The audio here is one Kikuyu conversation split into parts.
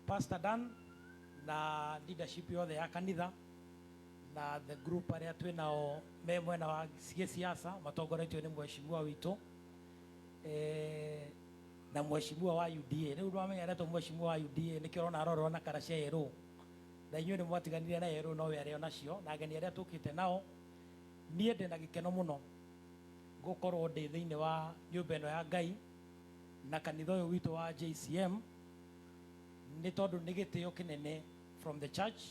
Pastor Dan na leadership yothe ya kanitha na the group arĩa twĩ nao me mwena wa gĩsiasa matongoretio nĩ mheshimiwa witũ na mheshimiwa wa UDA. Rĩu ndwamenya aretwo mheshimiwa wa UDA nĩkĩo ũrona arorwo na kara cia yerũ, na inyuĩ nĩ mwatiganire na yerũ no we arĩ o nacio, na ageni arĩa tũkĩte nao. Niĩ ndĩ na gĩkeno mũno gũkorwo ndĩ thĩinĩ wa nyũmba ĩno ya Ngai na kanitha ũyũ witũ wa JCM, nĩ tondũ nĩ gĩtĩo kĩnene from the church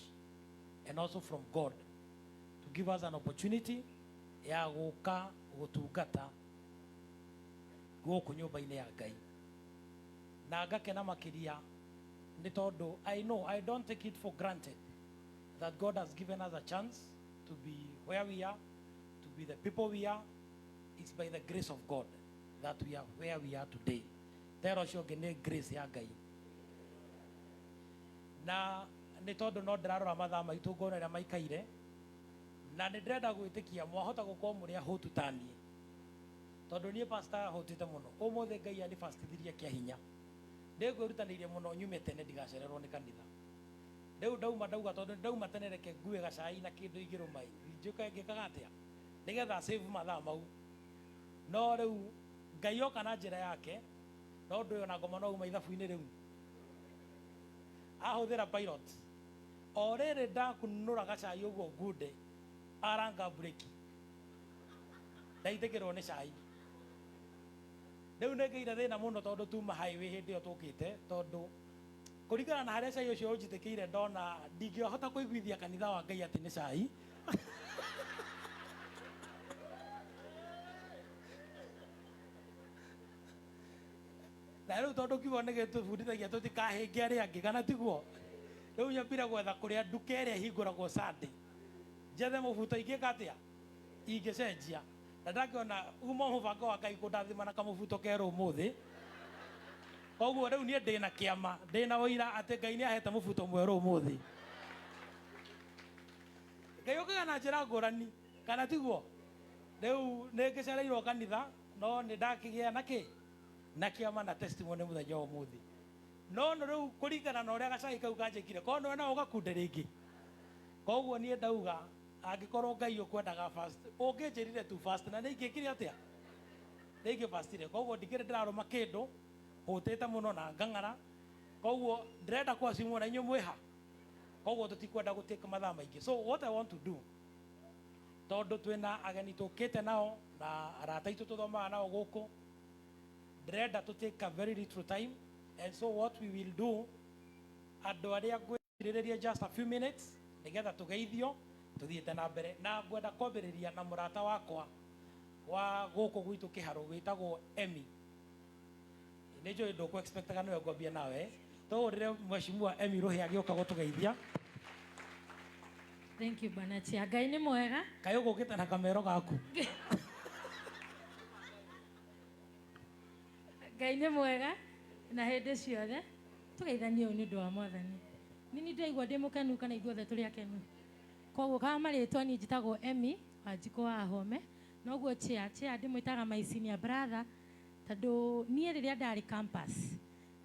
and also from God to give us an opportunity ya gũka gũtungata gũkũ nyũmba-inĩ ya Ngai. Na ngakena makĩria nĩ tondũ I know I don't take it for granted that God has given us a chance to be where we are, to be the people we are. It's by the grace of God that we are where we are today. Tera ũcio ũngĩ nĩ grace ya Ngai. Na nĩ tondũ no ndĩrarora mathaa maitũ ngona ũrĩa maikaire, na nĩ ndĩrenda gwĩtĩkia mwahota gũkorwo mũrĩ ahũtu ta niĩ, tondũ niĩ pastor hũtĩte mũno. Ũmũthĩ Ngai anibastithirie kĩa hinya. Nĩngwĩrutanĩirie mũno nyume tene ndigacererwo nĩ kanitha. Rĩu ndauma ndauga tondũ ndauma tene reke ngue gacai na kĩndũ ingĩrũma, njũke ngĩkaga atĩa nĩgetha save mathaa mau. No rĩu Ngai oka na njĩra yake, no ũndũ ũyũ ona ngoma no uma ithabu-inĩ rĩu ahũthĩra pilot. O rĩrĩ ndakunũra gacai ũguo ngunde, aranga mburĩki, ndaitĩkĩrwo nĩ cai. Rĩu nĩ ngĩire thĩna mũno tondũ tuma highway hĩndĩ ĩyo tũkĩte, tondũ kũringana na harĩa cai ũcio ũnjitĩkĩire ndona ndingĩhota kũiguithia kanitha wa Ngai atĩ nĩ cai. Na rĩu tondũ kiugo nĩ gĩtũbundithagia tũtikahĩnge arĩa angĩ, kana tiguo? Rĩu nyambire gwetha kũrĩa nduka ĩrĩa ĩhingũragwo Sunday, njethe mũbuto ingĩka atĩa, ingĩcenjia. Na ndakĩona uma mũbango wa Ngai kũndathima na kamũbuto kerũ ũmũthĩ. Koguo rĩu niĩ ndĩna kĩama, ndĩna ũira atĩ Ngai nĩ ahete mũbuto mwerũ ũmũthĩ. Ngai ũkaga na njĩra ngũrani, kana tiguo? Rĩu nĩ ngĩcereirwo kanitha, no nĩ ndakĩgĩa na kĩ? Na kĩama na testimony mũthenya wa ũmũthĩ. No no rĩu kũringana na ũrĩa gacai kau kanjĩkire, korwo nĩwe no ũgakunde rĩngĩ. Koguo niĩ ndauga angĩkorwo Ngai ũkwendaga fast, ũngĩnjĩrire tu fast na nĩ ingĩkire atĩa? Nĩ ingĩfastire. Koguo ndikĩrĩ ndĩrarũma kĩndũ, hũtĩte mũno na ngang'ara. Koguo ndĩrenda kwasimwo na inyuĩ mwĩha. Koguo tũtikwenda gũtake mathaa maingĩ. So what I want to do, tondũ twĩna ageni tũkĩte nao na arata aitũ tũthomaga nao gũkũ, ndĩrenda to take a very little time. And so what we will do, andũ arĩa ngwĩrirĩria just a few minutes nĩgetha tũgeithio tũthiĩte na mbere. Na ngwenda kwambĩrĩria na mũrata wakwa wa gũkũ gwitũ Kĩharũ wĩtagwo Emmy. Nĩ njũĩ ndũkũ expectaga nĩwe ngwambia nawe. Tũhũrĩre mheshimiwa Emmy Rũhĩa agĩũka gũtũgeithia. Thank you bwana Chia. Ngai nĩ mwega. Kaĩ ũgũkĩte na kamero gaku. Ngai nĩ mwega na hĩndĩ ciothe. Tũgeithanie ũũ nĩ ũndũ wa Mwathani. Nĩ niĩ ndĩraigua ndĩ mũkenu kana ithuothe tũrĩ akenu. Koguo kama marĩtwa niĩ njĩtagwo Emmy Wanjikũ wa Home. Noguo Chia, Chia ndĩmwĩtaga my senior brother tondũ niĩ rĩrĩa ndarĩ campus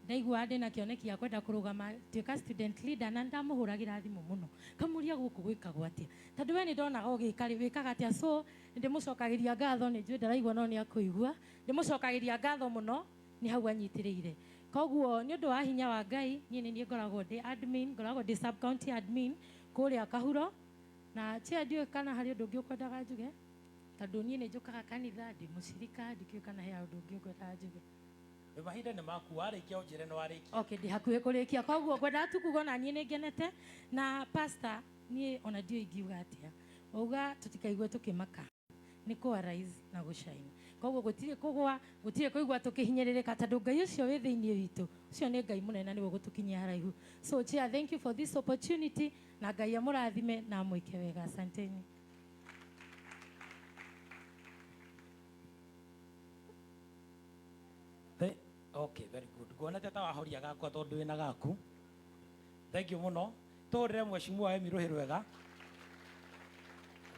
ndaiguaga ndĩna kĩoneki gĩa kwenda kũrũgama tuĩka student leader, na ndamũhũragĩra thimũ mũno kamũria gũkũ gwĩkagwo atĩa, tondũ we nĩ ndonaga ũgĩka rĩ wĩkaga atĩa. So nĩndĩmũcokagĩria ngatho, nĩ njũĩ ndaraigua no nĩ akũigua. Ndĩmũcokagĩria ngatho mũno nĩ hau anyitĩrĩire. Koguo nĩ ũndũ wa hinya wa Ngai niĩ nĩ niĩ ngoragwo ndĩ admin, ngoragwo ndĩ sub county admin kũrĩa Kahuro. Na Chia ndiũĩ kana harĩ ũndũ ũngĩ ũkwendaga njuge, tondũ niĩ nĩ njũkaga kanitha, ndĩ mũcirika, ndikĩũĩ kana he ũndũ ũngĩ ũkwendaga njuge. Mahinda nĩ maku, warĩkia ũnjĩre nĩ warĩkia. Okay, ndĩ hakuhĩ kũrĩkia. Koguo ngwendaga tu kuga ona niĩ nĩ ngenete. Na pastor, niĩ ona ndiũĩ ingiuga atĩa. Wauga tũtikaigue tũkĩmaka, nĩ kũ arise na gũ shine. Koguo gũtirĩ kũgwa, gũtirĩ kũigua tũkĩhinyĩrĩrĩka, tondũ Ngai ũcio wĩ thĩinĩ witũ, ũcio nĩ Ngai mũnene na nĩwe ũgũtũkinyia haraihu. So Chair, thank you for this opportunity, na Ngai amũrathime na amwĩke wega. Asanteni. Okay, very good. Nguonete ta wahoria gakwa tondũ wĩna gaku. Thank you mũno. Tũhũrĩre mheshimiwa Emmy rũhĩ rwega.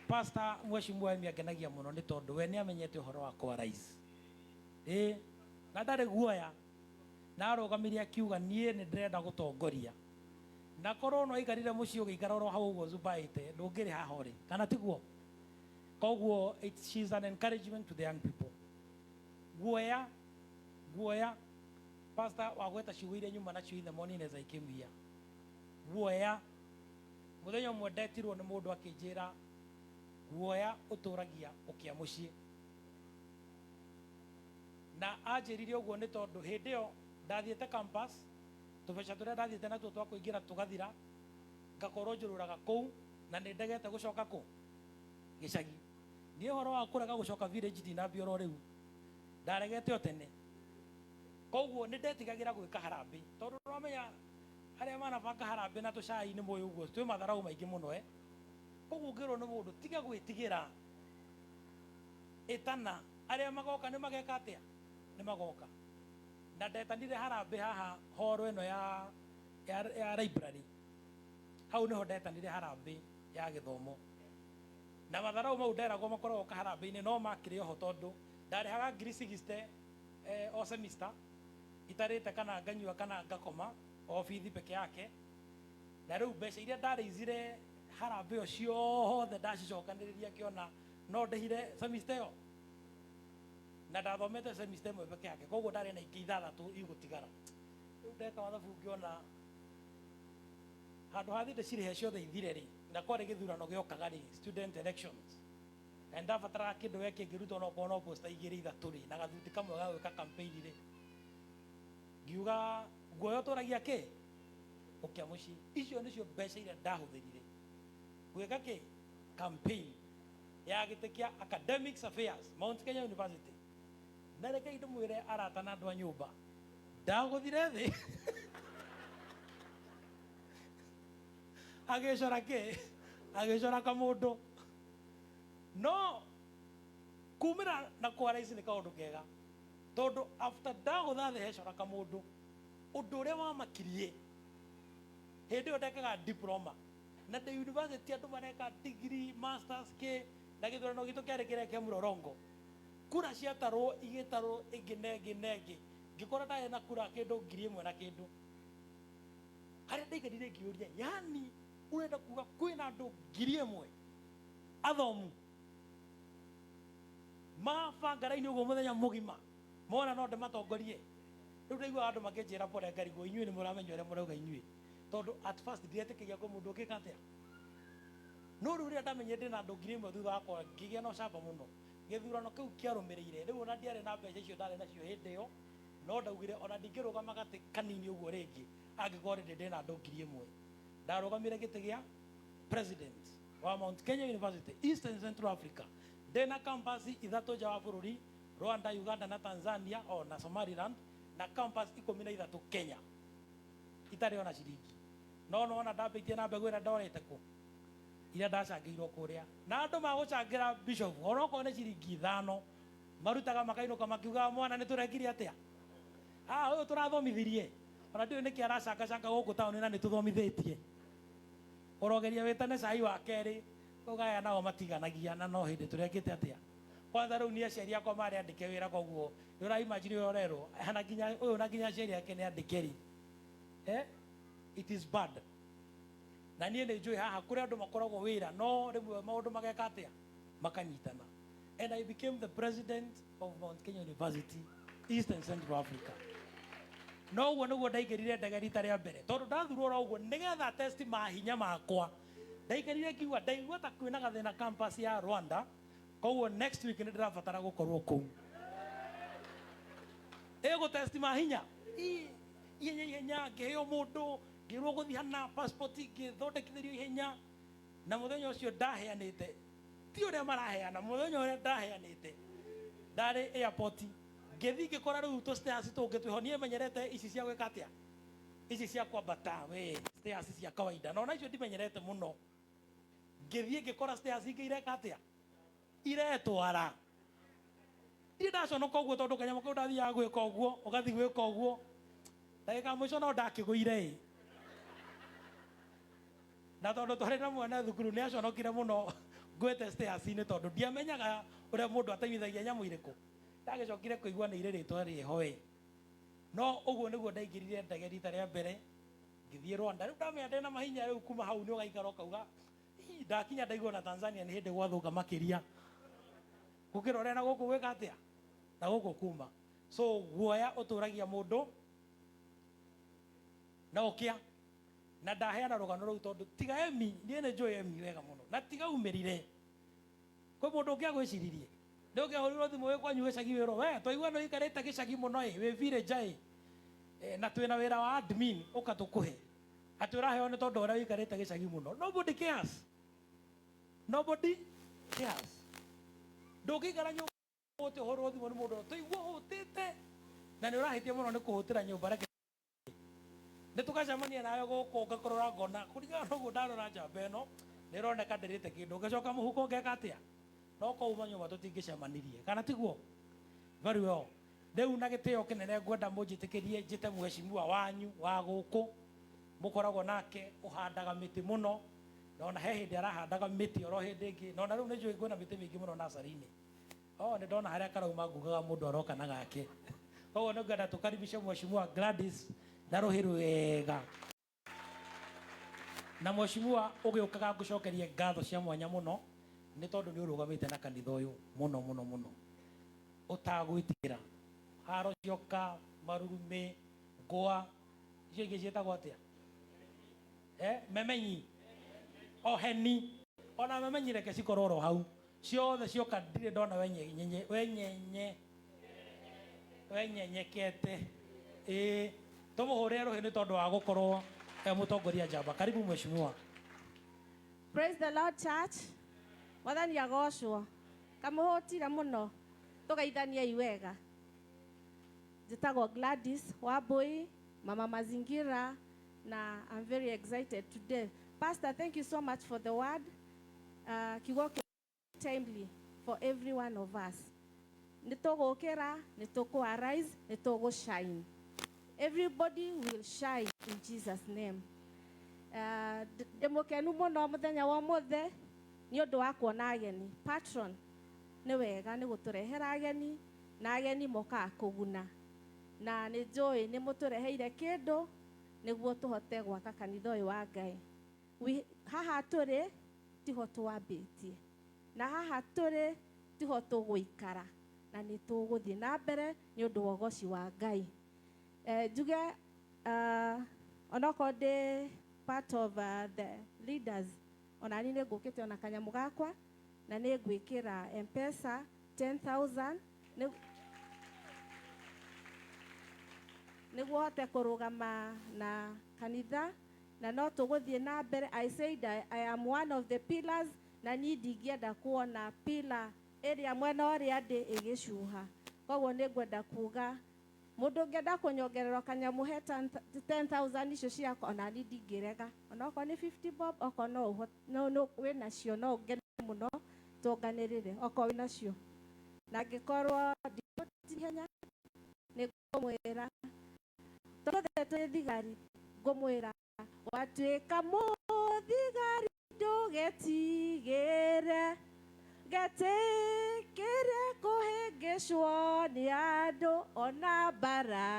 Pastor mheshimiwa Emmy angenagia mũno nĩ tondũ we nĩ amenyete ũhoro wa kwa rise. Na ndarĩ guoya. Na arũgamire akiuga niĩ nĩ ndĩrenda gũtongoria. Na korwo no aikarire mũciĩ ũgĩikara oro hau ũguo zubaĩte ndũngĩrĩ haha ũrĩ, kana tiguo? Koguo she's an encouragement to the young people. Guoya, guoya, pastor wagweta ciugo iria nyuma nacio in the morning as I came here. Guoya, muthenya ũmwe ndetirwo nĩ mũndũ akĩnjĩra guoya ũtũragia ũkĩa mũciĩ. Na anjĩrire ũguo nĩ tondũ hĩndĩ ĩyo ndathiĩte campus, tũbeca tũrĩa ndathiĩte natuo twa kũingĩra tũgathira, ngakorwo njũrũraga kũu na nĩ ndegete gũcoka kũ gĩcagi. Niĩ ũhoro wa kũrega gũcoka village ndinambia oro rĩu, ndaregete o tene. Koguo nĩ ndetigagĩra gwĩka harambĩ, tondũ nĩwamenya arĩa manabanga harambĩ na tũcai nĩ moĩ ũguo twĩ matharau maingĩ mũno. Koguo ũngĩrwo nĩ mũndũ tiga gwĩtigĩra, ĩtana arĩa magoka nĩ mageka atĩa? Nĩ magoka. Na ndetanire harambĩ haha horo ĩno ya library, hau nĩho ndetanire harambĩ ya gĩthomo. Na matharau mau nderagwo makoragwo kaharambĩ-inĩ no makĩrĩ oho, tondũ ndarĩhaga ngiri 60 o semester itarĩte kana nganyua kana ngakoma o bithi peke yake. Na rĩu mbeca iria ndarĩizire harambĩ ĩyo ciothe ndacicokanĩrĩria ngĩona no ndĩhire semester ĩyo, na ndathomete semester ĩmwe peke yake, koguo ndarĩ na ingĩ ithathatũ igũtigara. Rĩu ndeka mathabu ngĩona handũ ha thiĩ ndĩcirĩhe ciothe ithire rĩ, na kwarĩ gĩthurano gĩokaga rĩ, student elections, na ndabataraga kĩndũ we kĩngĩrutwo no korwo no poster igĩrĩ ithatũ rĩ, na gathuti kamwe ga gwĩka campaign rĩ, ngiuga guoya ũtũragia kĩ ũkĩa mũciĩ. Icio nĩcio mbeca iria ndahũthĩrire gwĩka kĩ campaign ya gĩtĩ kĩa academics affairs Mount Kenya University. Na rekei ndĩmwĩre arata na andũ a nyũmba, ndagũthire thĩ agĩcora kĩ, agĩcora kamũndũ. No kumĩra na kwara ici nĩ kaũndũ kega, tondũ after ndagũtha thĩ hecora kamũndũ, ũndũ ũrĩa wamakirie hĩndĩ ĩyo ndekaga diploma na ndĩ university, andũ mareka degree, masters kĩ, na gĩthurano gitũ kĩarĩ kĩrĩa kĩa mũrorongo, kura ciatarwo igĩtarwo ĩngĩ na ĩngĩ na ĩngĩ, ngĩkora ndarĩ na kura kĩndũ 1,000 na kĩndũ. Harĩa ndaikarire ngĩũria, yani ũrenda kuga kwĩna andũ 1,000 athomu mabanga raini ũguo mũthenya mũgima mona no ndĩmatongorie? Rĩu ndaiguaga andũ makĩnjĩra pole ngarigwo, inyuĩ nĩ mũramenya ũrĩa mũrauga inyuĩ, tondũ at first ndiretĩkagia kwĩ mũndũ ũngĩka atĩa. No rĩu rĩrĩa ndamenyire ndĩna andũ 1,000 thutha wakwa, ngĩgĩa na ũcamba mũno. Gĩthurano kĩu kĩarũmĩrĩire, rĩu ona ndiarĩ na mbeca icio ndarĩ nacio hĩndĩ ĩyo, no ndaugire ona ndingĩrũgama gatĩ kanini ũguo rĩngĩ angĩkorwo rĩndĩ ndĩna andũ 1,000. Ndarũgamire gĩtĩ gĩa president wa Mount Kenya University East and Central Africa, ndĩna campus ithatũ nja wa bũrũri, Rwanda, Uganda na Tanzania o na Somaliland, na campus 13 Kenya, itarĩ ona ciringi. No nona ndambĩtie na mbegũ ĩrĩa ndorete kũ iria ndacangĩirwo kũrĩa, na andũ magũcangĩra bishop onokorwo nĩ ciringi 5 marutaga makainũka makiugaga mwana nĩ tũrekire atĩa, ũyũ tũrathomithirie ona ndiũĩ nĩkĩ aracangacanga gũkũ taũni na nĩ tũthomithĩtie. Ũrogeria wĩtane cai wa kerĩ ũgaya nao matiganagia, na no hĩndĩ tũrekĩte atĩa. Kwanza rĩu nĩ aciari akwa marĩ andĩke wĩra, koguo nĩ ũra imagine ũrĩa ũrerwo na nginya ũyũ na nginya aciari ake nĩ andĩke rĩ, it is bad. Na niĩ nĩ njũĩ haha kũrĩ andũ makoragwo wĩra no rĩmwe maũndũ mageka atĩa, makanyitana. And I became the president of Mount Kenya University East and Central Africa. No ũguo nĩguo ndaingĩrire ndege rita rĩa mbere, tondũ ndathurwo oro ũguo nĩgetha test mahinya makwa. Ndaikarire ngiuga ndaigua ta kwĩna gathĩna campus ya Rwanda, koguo next week nĩ ndĩrabatara gũkorwo kũu ĩgũ test mahinya ihenya ihenya. Ngĩheo mũndũ, ngĩrwo gũthiĩ hana passport, ngĩthondekithĩrio ihenya. Na mũthenya ũcio ndaheanĩte ti ũrĩa maraheana, mũthenya ũrĩa ndaheanĩte ndarĩ airport, ngĩthiĩ ngĩkora rĩu tũ stairs tũngĩ twĩho. Niĩ menyerete ici cia gwĩka atĩa, ici cia kwambata we stairs cia kawaida, na ona icio ndimenyerete mũno. Ngĩthiĩ ngĩkora stairs ingĩ ireka atĩa, iretwara. Ndirĩ ndaconoka ũguo, tondũ kanyamũ kau ndathiaga gwĩka ũguo, ũgathiĩ gwĩka ũguo, ndagĩka ya mũico no ndakĩgũire ĩ. Na tondũ twarĩ na mwana thukuru nĩ aconokire mũno ngwĩte stairs-inĩ, tondũ ndiamenyaga ũrĩa mũndũ atemithagia nyamũ irĩkũ. Ndagĩcokire kũigua nĩ irĩ rĩtwa rĩho ĩ. No ũguo nĩguo ndaingĩrire ndege rita rĩa mbere ngĩthiĩ Rwanda. Rĩu ndamenya ndĩna mahinya rĩu kuma hau nĩ ũgaikara ũkauga "Ii, ndakinya ndaigua na Tanzania nĩ hĩndĩ gwathũka makĩria gũkĩra ũrĩa na gũkũ gwĩka atĩa na gũkũ kuma. So guoya ũtũragia mũndũ na ũkĩa na ndaheana rũgano rũu tondũ tiga Emi, niĩ nĩ njũĩ Emi wega mũno na tiga umĩrire kwĩ mũndũ ũngĩ agwĩciririe nĩ ũngĩahũrirwo thimũ wĩ kwanyu gĩcagi wĩrwo we twaigua nĩ ũikarĩte gĩcagi mũno ĩ wĩ village ĩ. Na twĩna wĩra wa admin ũka tũkũhe atĩ ũraheo nĩ tondũ ũrĩa ũikarĩte gĩcagi mũno. Nobody cares, nobody cares. Ndũngĩikara nyũmba ũte ũhũrwo thimũ nĩ mũndũ tũigua ũhũtĩte na nĩ ũrahĩtia mũno nĩ kũhũtĩra nyũmba. Reke nĩ tũgacemania nawe gũkũ ngakũrora ngona kũringana na ũguo ndarora njamba ĩno nĩ ĩroneka ndĩrĩte kĩndũ ngacoka mũhuko ngeka atĩa no kouma nyũmba tũtingĩcemanirie kana tiguo? Very well. Rĩu na gĩtĩo kĩnene ngwenda mũnjĩtĩkĩrie njĩte mheshimiwa wanyu wa gũkũ mũkoragwo nake ũhandaga mĩtĩ mũno na ona he hĩndĩ arahandaga mĩtĩ oro hĩndĩ ĩngĩ na ona rĩu nĩ njũĩ kwĩna mĩtĩ mĩingĩ mũno nacarĩ-inĩ. Oh, nĩ ndona harĩa karauma ngugaga mũndũ aroka na gake. Koguo nĩ ngwenda tũkaribishe mheshimiwa Gladys na rũhĩ rwega. Na mheshimiwa ũgĩũkaga ngũcokerie ngatho cia mwanya mũno nĩ tondũ nĩ ũrũgamĩte na kanitha ũyũ mũno mũno mũno ũtagwĩtigĩra. Haro cioka, marurumĩ, ngũa, icio ingĩ ciĩtagwo atĩa? Memenyi, oheni, ona memenyi reke cikorwo oro hau. Ciothe cioka ndirĩ ndona wenyenye wenyenyekete. Ĩĩ, tũmũhũrĩre rũhĩ nĩ tondũ wa gũkorwo e mũtongoria njamba. Karibu mheshimiwa. Praise the Lord church. Mwathani agocwo. Kamũhũtire mũno. Tũgeithaniei wega. Njĩtagwo Gladys Wambui, Mama Mazingira, na I'm very excited today. Pastor, thank you so much for the word. Kiugo timely for every one of us. Nĩ tũgũkĩra, nĩ tũkũ arise, nĩ tũgũ shine. Everybody will shine in Jesus' name. Ndĩ mũkenu mũno mũthenya wa ũmũthĩ nĩ ũndũ wa kuona ageni. Patron, nĩ wega nĩ gũtũrehera ageni na ageni mokaga kũguna. Na nĩ njũĩ nĩ mũtũreheire kĩndũ nĩguo tũhote gwaka kanitha ũyũ wa Ngai. Haha tũrĩ tiho twambĩtie. Na haha tũrĩ tiho tũgũikara na nĩ tũgũthiĩ na mbere nĩ ũndũ wa ũgoci wa Ngai. Njuge onokorwo ndĩ part of the leaders, ona niĩ nĩ ngũkĩte ona kanyamũ gakwa na nĩ ngwĩkĩra M-Pesa 10,000 nĩguo hote kũrũgama na kanitha na no tũgũthiĩ na mbere. I said I am one of the pillars na niĩ ndingĩenda kuona pillar ĩrĩa mwena ũrĩa ndĩ ĩgĩcuha. Koguo nĩ ngwenda kuga mũndũ ũngĩenda kũnyongerera kanyamũ he 10,000 icio ciakwa ona niĩ ndingĩrega. Onokorwo nĩ 50 bob, okorwo no no wĩnacio no ngene mũno tũnganĩrĩre okorwo wĩnacio. Na angĩkorwo ndihenya nĩ ngũmwĩra tondũ twĩ thigari, ngũmwĩra watuĩka mũthigari ndũgetigĩre, getĩkĩre kũhĩngĩcwo nĩ andũ ona mbara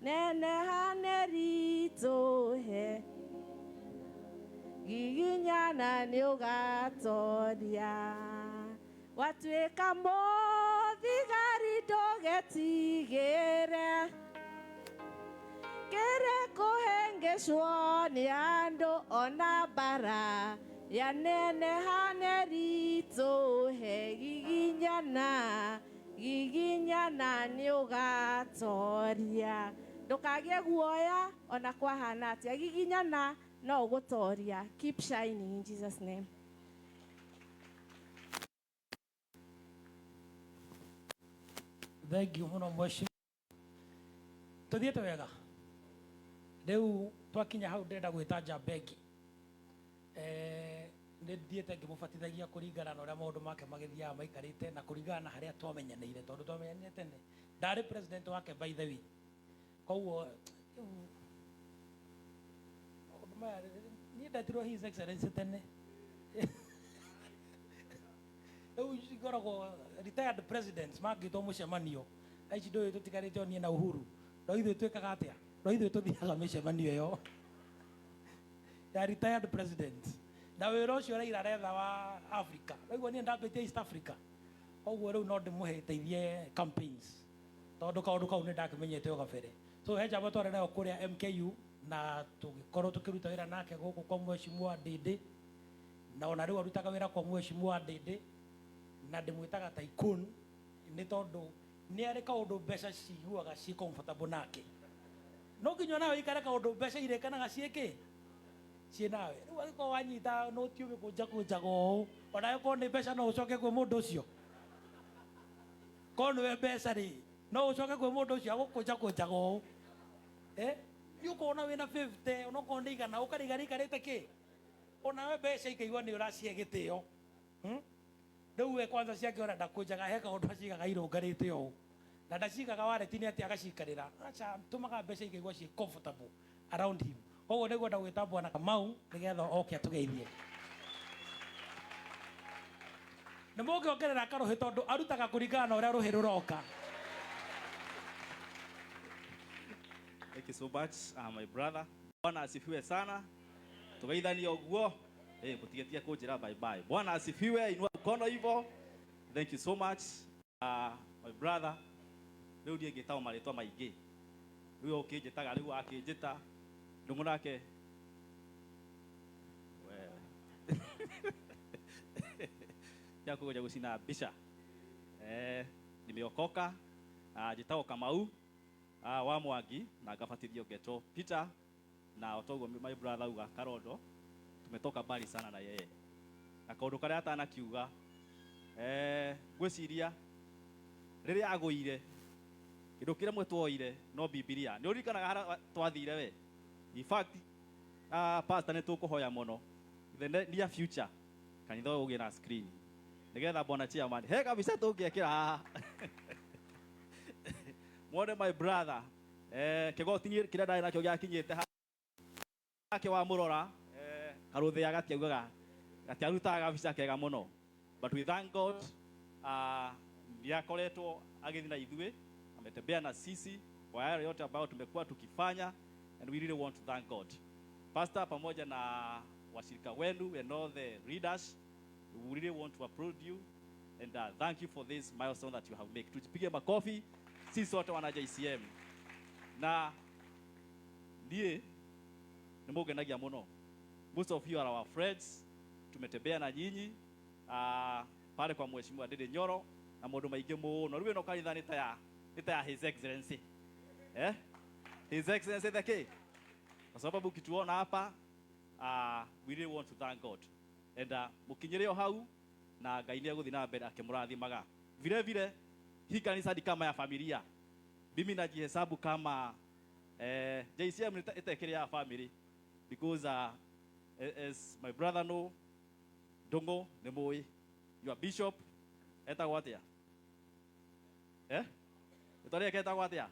nenehane ritũhe giginyana nĩ ũgatoria. Watuĩka mũthigari ndũgetigĩre, kĩrĩ kũhĩngĩcwo nĩ andũ ona mbara ya nenehane ritũhe giginyana giginyana nĩ ũgatoria. Ndũkagĩe guoya ona kwahana atĩa, giginyana no ũgũtoria. Keep shining in Jesus' name. Thank you mũno mheshimiwa. Tũthiĩte wega. Rĩu twakinya hau ndĩrenda gwĩta njamba ĩngĩ. Nĩ thiĩte ngĩmũbatithagia kũringana na ũrĩa maũndũ make magĩthiaga maikarĩte na kũringana na harĩa twamenyanĩire tondũ twamenyanire tene. Ndarĩ president wake by the way. Koguo rĩu maũndũ maya niĩ ndetirwo His Excellency tene. Rĩu ngoragwo retired presidents mangĩtwo mũcemanio. Thaa ici ndũĩ tũtigarĩte o niĩ na Uhuru. No ithuĩ twĩkaga atĩa? No ithuĩ tũthiaga mĩcemanio ĩyo ya retired president na wĩra ũcio Raila aretha wa Africa. Waigua niĩ ndambĩtie East Africa, koguo rĩu no ndĩmũteithie campaigns tondũ kaũndũ kau nĩ ndakĩmenyete o kabere. So he njamba twarĩ nayo kũrĩa MKU na tũgĩkorwo tũkĩruta wĩra nake gũkũ kwa Mheshimiwa Ndĩndĩ, na ona rĩu arutaga wĩra kwa Mheshimiwa Ndĩndĩ, na ndĩmwĩtaga tycoon nĩ tondũ nĩ arĩ kaũndũ mbeca ciguaga ci comfortable nake. No nginya nawe ikare kaũndũ mbeca irĩkanaga ciĩkĩ ciĩ nawe. Rĩu angĩkorwo wanyita noti ũgĩkũnja kũnjaga ũũ, ona angĩkorwo nĩ mbeca no ũcoke kwĩ mũndũ ũcio. Korwo nĩwe mbeca rĩ, no ũcoke kwĩ mũndũ ũcio agũkũnja kũnjaga ũũ. Nĩ ũkona wĩna 50, onokorwo nĩ igana, ũkarĩga rĩikarĩte kĩ? Onawe mbeca ikaigua nĩ ũracihe gĩtĩo. Rĩu we kwanza ciake ona ndakũnjaga, he kaũndũ acigaga irũngarĩte ũũ. Na ndacigaga wareti-inĩ atĩ agacikarĩra. Aca, tũmaga mbeca ikaigua ciĩ comfortable around him. Koguo nĩngwenda gwĩta Bwana Kamau nĩgetha oke atũgeithie. Nĩ mũngĩongerera karũhĩ tondũ arutaga kũringana na ũrĩa rũhĩ rũroka. Thank you so much, my brother. Bwana asifiwe sana. Tugeithanie ũguo. Mũtigetie kũnjĩra bye bye. Bwana asifiwe, inua mkono hivyo. Thank you so much, my brother. Rĩu niĩ ngĩtagwo marĩtwa maingĩ. Rĩu ũkĩnjĩtaga, rĩu akĩnjĩta. Ndũng'ũ nake. We. Ya kũgeria gũcina mbica. Nimeokoka. Njĩtagwo Kamau, wa Mwangi, na ngabatithio ngetwo Peter, na otoguo my brother uga Karondo, tumetoka mbali sana na yeye. Na kaũndũ karĩa atanakiuga, ngwĩciria rĩrĩa agũire kĩndũ kĩrĩa mwe tuoire no Bibilia. Nĩ ũririkanaga harĩa twathire we? In fact, pastor nĩ tũkũhoya mũno. The near future kanitha ũyũ ũgĩe na screen nĩgetha bwana chairman he kabisa tũngĩekĩra haha. Mwone my brother, kĩgoti kĩrĩa ndarĩ nakĩo gĩakinyĩte hake wa mũrora, karũthĩa gatiaugaga gatiarutaga kabica kega mũno, but we thank God, nĩakoretwo agĩthiĩ na ithuĩ, ametembea na sisi kwa yale yote ambayo tumekuwa tukifanya, and we really want to thank God. Pastor pamoja na washirika wenu and all the leaders, we really want to applaud you and thank you for this milestone that you have made. Tujipige makofi sisi wote wana JCM. Na niĩ nĩ mũngenagia mũno. Most of you are our friends. Tumetembea na nyinyi pale kwa Mheshimiwa Ndindi Nyoro na maũndũ maingĩ mũno. Rĩu ĩno kanitha nĩ ta ya His Excellency. His Excellency the King. Kwa sababu ukituona hapa, we really want to thank God. And mũkinyĩre o hau na Ngai nĩ egũthiĩ na mbere akĩmũrathimaga. Vile vile hii kanisa ni kama ya familia. Mimi najihesabu kama JCM ni ĩtekĩrĩ ya family because as my brother know, Ndũng'ũ nĩ mũĩ, your bishop etagwo atĩa? Rĩtwa rĩake etagwo atĩa?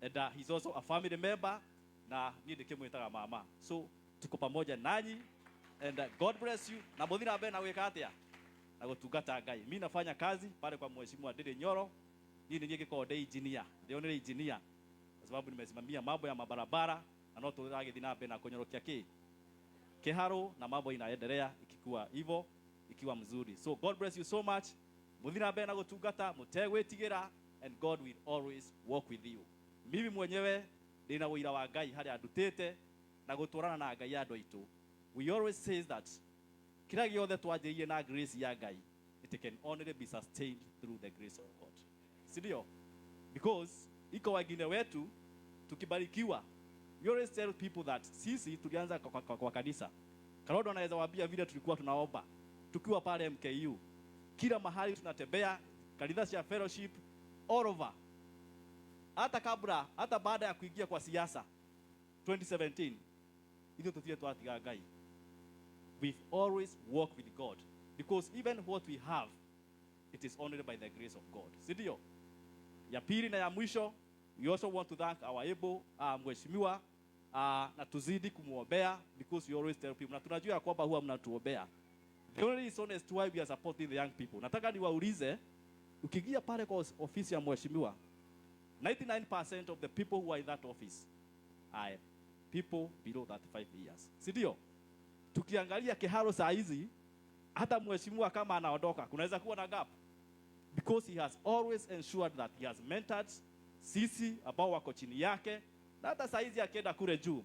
And he's also a family member na niĩ ndĩkĩmwĩtaga mama. So tuko pamoja nanyi and God bless you. Na mũthiĩ na mbere na gwĩka atĩa? Na gũtungata Ngai. Mimi nafanya kazi pale kwa Mheshimiwa Ndindi Nyoro. Niĩ nĩ niĩ ngĩkorwo ndĩ engineer. Ndĩonere engineer kwa sababu nimesimamia mambo ya mabarabara na no tũragĩthiĩ na mbere na kũnyorokia kĩ kĩharũ na mambo inaendelea ikikuwa hivyo ikiwa mzuri. So God bless you so much. Mũthiĩ na mbere na gũtungata mũtegwĩtigĩra and God will always walk with you. Mimi mwenyewe ndĩna ũira wa Ngai harĩa andutĩte na gũtwarana na Ngai andũ aitũ. We always say that kĩrĩa gĩothe twanjĩrĩirie na grace ya Ngai, it can only be sustained through the grace of God. Si ndio? Because iko wengine wetu tukibarikiwa, we always tell people that sisi tulianza kwa kanisa. Karodo anaweza waambia vile tulikuwa tunaomba tukiwa pale MKU. Kila mahali tunatembea, kanisa cia fellowship all over. Hata kabla, hata baada ya kuingia kwa siasa 2017, ithuĩ tũtirĩ twatiga Ngai. We've always walked with God because even what we have, it is only by the grace of God. Si ndio? Ya pili na ya mwisho, we also want to thank our able mheshimiwa, na tuzidi kumuombea because we always tell people, na tunajua ya kwamba huwa mnatuombea. The only reason is why we are supporting the young people. Nataka niwaulize, ukiingia pale kwa ofisi ya mheshimiwa, 99% of the people who are in that office are people below 35 years. Si ndio? Tukiangalia Kiharu saa hizi, hata mheshimiwa kama anaondoka kunaweza kuwa na gap, because he has always ensured that he has mentored sisi ambao wako chini yake, na hata saa hizi akienda kule juu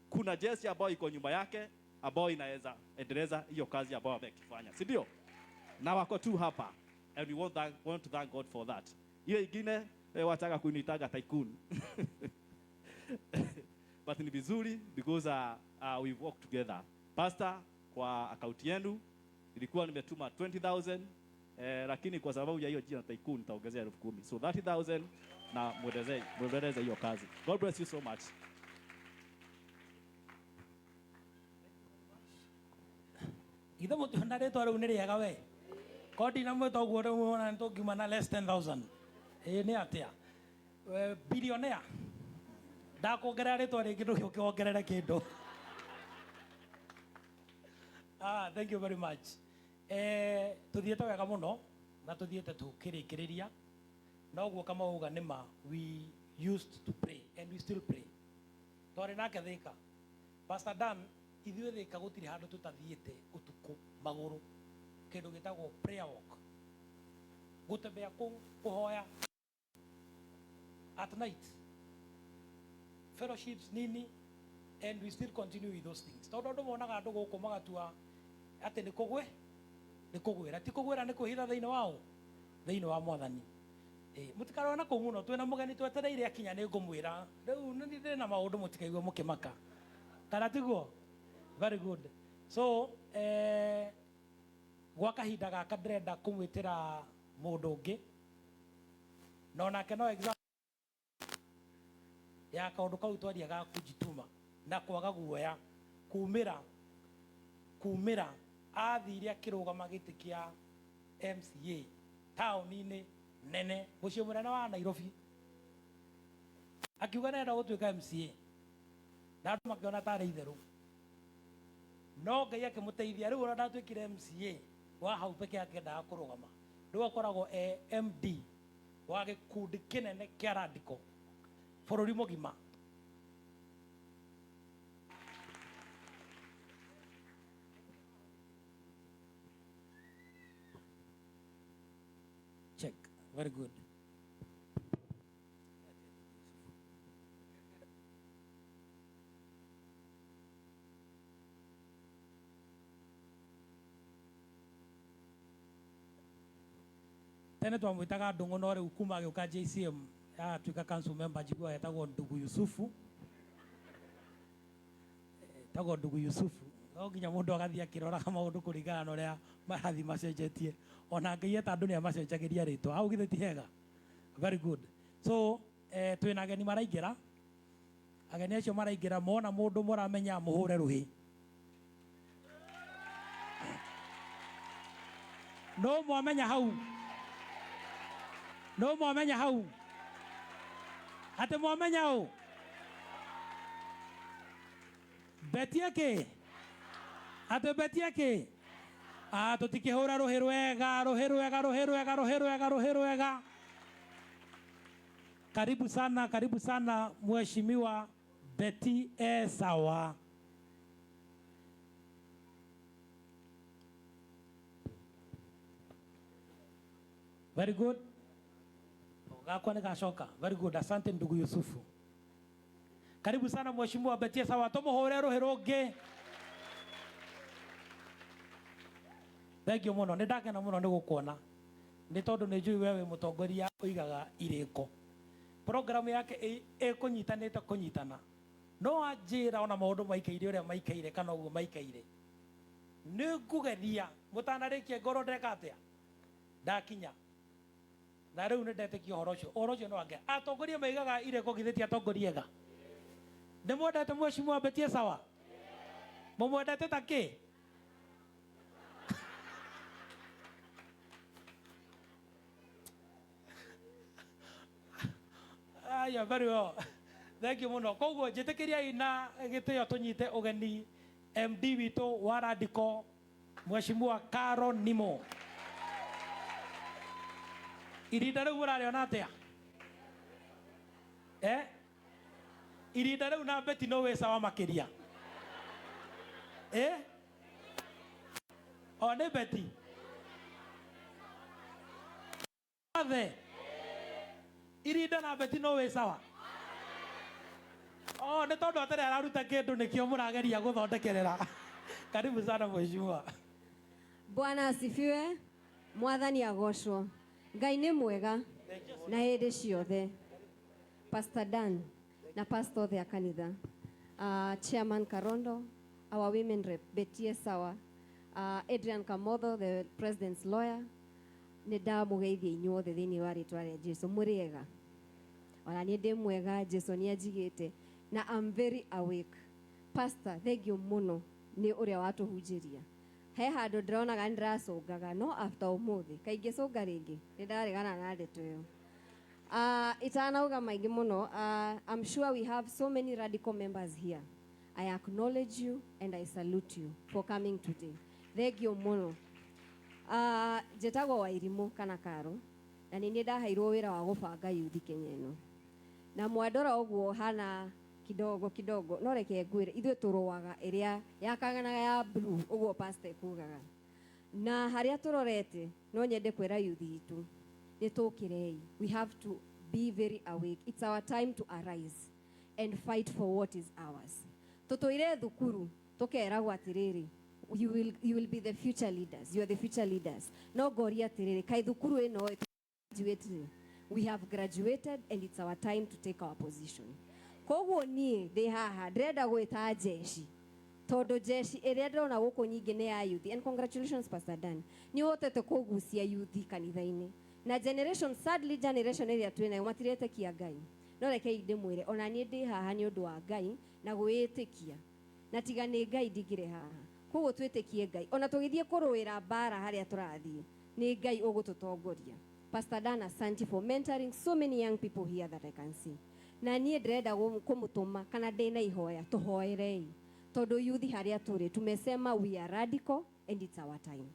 kuna jeshi ambayo iko nyuma yake ambayo inaweza endeleza hiyo kazi ambayo amekifanya, si ndio? Na wako tu hapa and we want to thank God for that. Hiyo ingine wataka kunitaga tycoon but ni vizuri because we work together. Pastor, kwa akaunti yenu nilikuwa nimetuma 20,000 lakini kwa sababu ya hiyo jina tycoon nitaongezea 10,000. So 30,000 na muendeleze hiyo kazi. God bless you so much. Ithe mũtiona rĩtwa rĩu nĩ rĩega we. Ko ndinamwĩta ũguo rĩu ona nĩtũngiuma na less 10,000. Ĩĩ nĩ atĩa? We, billionaire. Ndakuongerera rĩtwa rĩngĩ ndũgĩũke wongerere kĩndũ. Thank you very much. Tuthiĩte wega mũno na tuthiĩte tukĩrĩkĩrĩria. Noguo kama uga nĩ ma, we used to pray and we still pray. Twarĩ nake Thika. Pastor Dan, ithuĩ Thika gũtirĩ handũ tũtathiĩte ũtukũ magũrũ. Kĩndũ gĩtagwo prayer walk. Gũtembea kũu, kũhoya at night. Fellowships nini, and we still continue with those things. Tondũ andũ monaga andũ gũkũ magatua atĩ nĩ kũgwe, nĩ kũgwĩra. Ti kũgwĩra, nĩ kwĩhitha thĩinĩ wao, thĩinĩ wa Mwathani. Mũtikarore na kũu mũno, twĩna mũgeni twetereire akinya nĩ ngũmwĩra. Rĩu nĩ ndĩ na maũndũ mũtikaigua mũkĩmaka. Kana tiguo? Very good. So, gwa kahinda gaka ndĩrenda kũmwĩtĩra mũndũ ũngĩ. Na onake no example ya kaũndũ kau twaria ga kujituma na kwaga guoya kumĩra athire akĩrũgama gĩtĩ kĩa MCA taũni-inĩ nene mũciĩ mũnene wa Nairobi, akiuga nĩarenda gũtuĩka MCA na andũ makĩona tarĩ itherũ, no Ngai akĩmũteithia. Rĩu ona ndatuĩkire MCA wa hau peke yake endaga kũrũgama, rĩu akoragwo e MD wa gĩkundi kĩnene kĩa Radical bũrũri mũgima. Check. Very good. Tene twamwĩtaga Ndung'u, no rĩu kuma agĩũka JCM atuĩka council member, njiguaga etagwo Ndugu Yusufu. Etagwo Ndugu Yusufu. No nginya mũndũ agathiĩ akĩroraga maũndũ kũringana na ũrĩa marathiĩ macenjetie. Ona Ngai eta andũ nĩ amacenjagĩria rĩtwa. Hau githĩ ti hega? Very good. So, twĩna ageni maraingĩra. Ageni acio maraingĩra, mona mũndũ mũramenya mũhũre rũhĩ. No mwamenya hau. No mwamenya hau. Atĩ mwamenya ũ? Betie kĩ? Atĩ betie kĩ? Tũtikĩhũra rũhĩ rwega, rũhĩ rwega, rũhĩ rwega, rũhĩ rwega, rũhĩ rwega. Karibu sana, karibu sana Mheshimiwa Betty Esawa. Very good. Gakwa nĩ gacoka. Very good. Asante ndugu Yusufu. Karibu sana Mheshimiwa Betty Esawa. Tũmũhũre rũhĩ rũngĩ. Thank you mũno. Nĩ ndakena mũno nĩ gũkuona. Nĩ tondũ nĩ njũĩ we wĩ mũtongoria ũigaga irĩko. Programu yake ĩkũnyitanĩte kũnyitana. No anjĩra ona maũndũ maikaire ũrĩa maikaire kana ũguo maikaire. Nĩ ngũgeria mũtanarĩkia ngorwo ndeka atĩa? Ndakinya. Na rĩu nĩ ndetĩkia ũhoro ũcio. Ũhoro ũcio nĩ wake. Atongoria maigaga irĩko githĩ ti atongoria ega? Nĩ mwendete Mheshimiwa Betty Esawa? Mũmwendete ta kĩ? Yeah, very well. Thank you mũno. Koguo njĩtĩkĩriai na gĩtĩo tũnyite ũgeni MD witũ wa Radical Mheshimiwa Caro Nimo. Irinda rĩu mũrarĩona atĩa? Eh, irinda rĩu na Beti no wĩ sawa makĩria. Eh, o nĩ Beti othe irinda na Beti no wĩ sawa. Oh, nĩ tondũ atarĩ araruta kĩndũ nĩkĩo mũrageria gũthondekerera. Karibu sana mheshimiwa. Bwana asifiwe. Mwathani agocwo. Ngai nĩ mwega na hĩndĩ ciothe. Pastor Dan na pastor othe a kanitha, Chairman Karondo, our women rep Betie Sawa, Adrian Kamotho, the president's lawyer, nĩ ndamũgeithia inyuothe thĩinĩ wa rĩtwa rĩa Jesu. Mũrĩ ega? Ona niĩ ndĩ mwega. Jesu nĩ anjigĩte na I'm very awake. Pastor, thank you mũno nĩ ũrĩa watũhunjĩria. He handũ ndĩronaga nĩ ndĩracũngaga, no after ũmũthĩ kaingĩ cũnga rĩngĩ nĩ ndaregana na ndeto ĩyo. Itanauga maingĩ mũno, I'm sure we have so many radical members here. I acknowledge you and I salute you for coming today. Thank you mũno. Njĩtagwo Wairimũ kana Karo, na nĩ niĩ ndaheirwo wĩra wa gũbanga yuthi Kenya ĩno. Na mwandora ũguo hana kidogo kidogo, no reke ngwĩre, ithuĩ tũrũaga ĩrĩa yakaganaga ya blue, ũguo pastor ekugaga. Na harĩa tũrorete, no nyende kwĩra yuthi itũ, nĩ tũkĩrei. We have to be very awake. It's our time to arise and fight for what is ours. Tũtũire thukuru tũkeragwo atĩrĩrĩ, you will be the future leaders, you are the future leaders. No ngoria atĩrĩrĩ, kaĩ thukuru ĩno graduate? We have graduated and it's our time to take our position. Koguo niĩ ndĩ haha ndĩrenda gwĩta jeshi, tondũ jeshi ĩrĩa ndĩrona gũkũ nyingĩ nĩ ya youth. And congratulations, Pastor Dan, nĩ ũhotete kũgucia youth kanitha-inĩ. Na generation, sadly, generation ĩrĩa twĩ nayo matiretĩkia Ngai. No rekei ndĩmwĩre, ona niĩ ndĩ haha nĩ ũndũ wa Ngai na gwĩĩtĩkia, na tiga nĩ Ngai ndingĩrĩ haha. Koguo twĩtĩkie Ngai, ona tũgĩthiĩ kũrũĩra mbara harĩa tũrathiĩ, nĩ Ngai ũgũtũtongoria. Pastor Dan, asante for mentoring so many young people here that I can see. Na niĩ ndĩrenda kũmũtũma kana ndĩna ihoya, tũhoerei, tondũ yuthi harĩa tũrĩ tumesema we are radical and it's our time.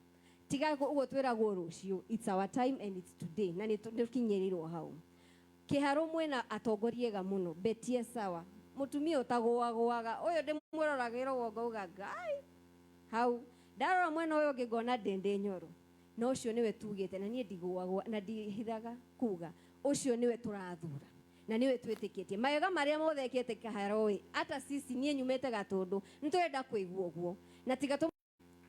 Tiga ũguo twĩragwo rũciũ, it's our time and it's today, na nĩ tũkinyĩrĩirwo hau kĩharo. Mwĩna atongoria ega mũno. Betie Sawa, mũtumia ũtagũagũaga, ũyũ ndĩmũroragĩra ũguo ngauga Ngai hau. Ndarora mwena ũyũ ũngĩ ngona Ndĩndĩ Nyoro, na ũcio nĩwe tugĩte, na niĩ ndigũagũa na ndihithaga kuga ũcio nĩwe tũrathura na nĩwe twĩtĩkĩtie. Mawega marĩa mothe ekĩte kĩharo ĩ, ata sisi, niĩ nyumĩte Gatũndũ, nĩtũrenda kũigua ũguo. Na tiga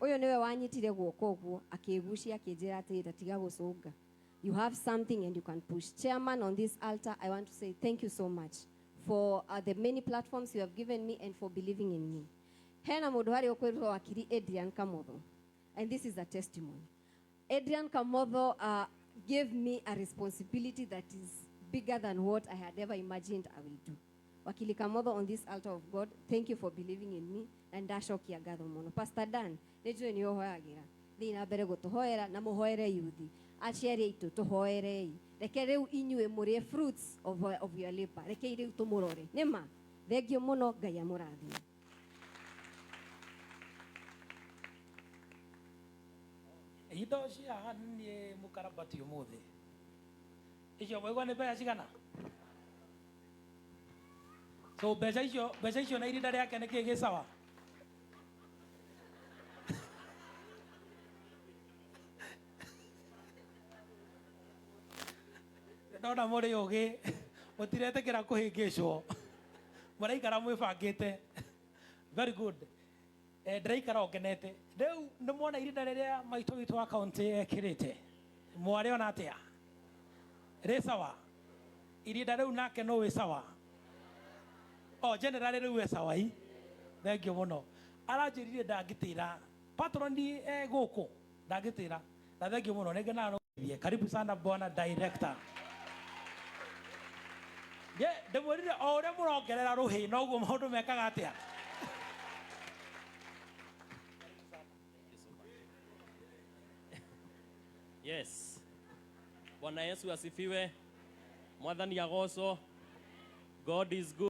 ũyũ nĩwe wanyitire guoko ũguo akĩgucia akĩnjĩra atĩrĩ, "Ta tiga gũcũnga, you have something and you can push." Chairman, on this altar I want to say thank you so much for the many platforms you have given me and for believing in me. Hena mũndũ harĩa ũkwĩrwo wakiri Adrian Kamotho, and this is a testimony. Adrian Kamotho gave me a responsibility that is bigger than what I had ever imagined I will do. Wakili Kamotho, on this altar of God, thank you for believing in me, na ndacokia ngatho mũno. Pastor Dan, nĩ njũĩ nĩ ũhoyagĩra, thiĩ na mbere gũtũhoera na mũhoere yuthi. Aciari aitũ, tũhoerei. Reke rĩu inyuĩ mũrĩe fruits of your labor. Rekei rĩu tũmũrore. Nĩ ma thengiũ mũno, Ngai amũrathime. Indo cia haha niĩ mũkarabati ũmũthĩ icio mwaigua nĩ mbeca cigana? So mbeca icio na irinda rĩake nĩ kĩĩ gĩ sawa? Ndona mũrĩ ũgĩ, mũtiretĩkĩra kũhĩngĩcwo, mũraikara mwĩbangĩte. Very good. Eh, ndĩraikara o ngenete. Rĩu nĩ mwona irinda rĩrĩa maitũ witũ wa kaunti ekĩrĩte, mwarĩona atĩa? Rĩ sawa irinda rĩu nake no wĩ sawa o general rĩu wĩ sawa i. Thank you mũno. Aranjĩrire ndangĩtĩra patron e gũkũ, ndangĩtĩra, na thank you mũno, nĩngenaga. Nĩ karibu sana bwana director. Ye ndĩmwĩrire o ũrĩa mũrongerera rũhĩ noguo maũndũ mekaga atĩa. Yes. Bwana Yesu asifiwe. Mwathani agocwo. God is good.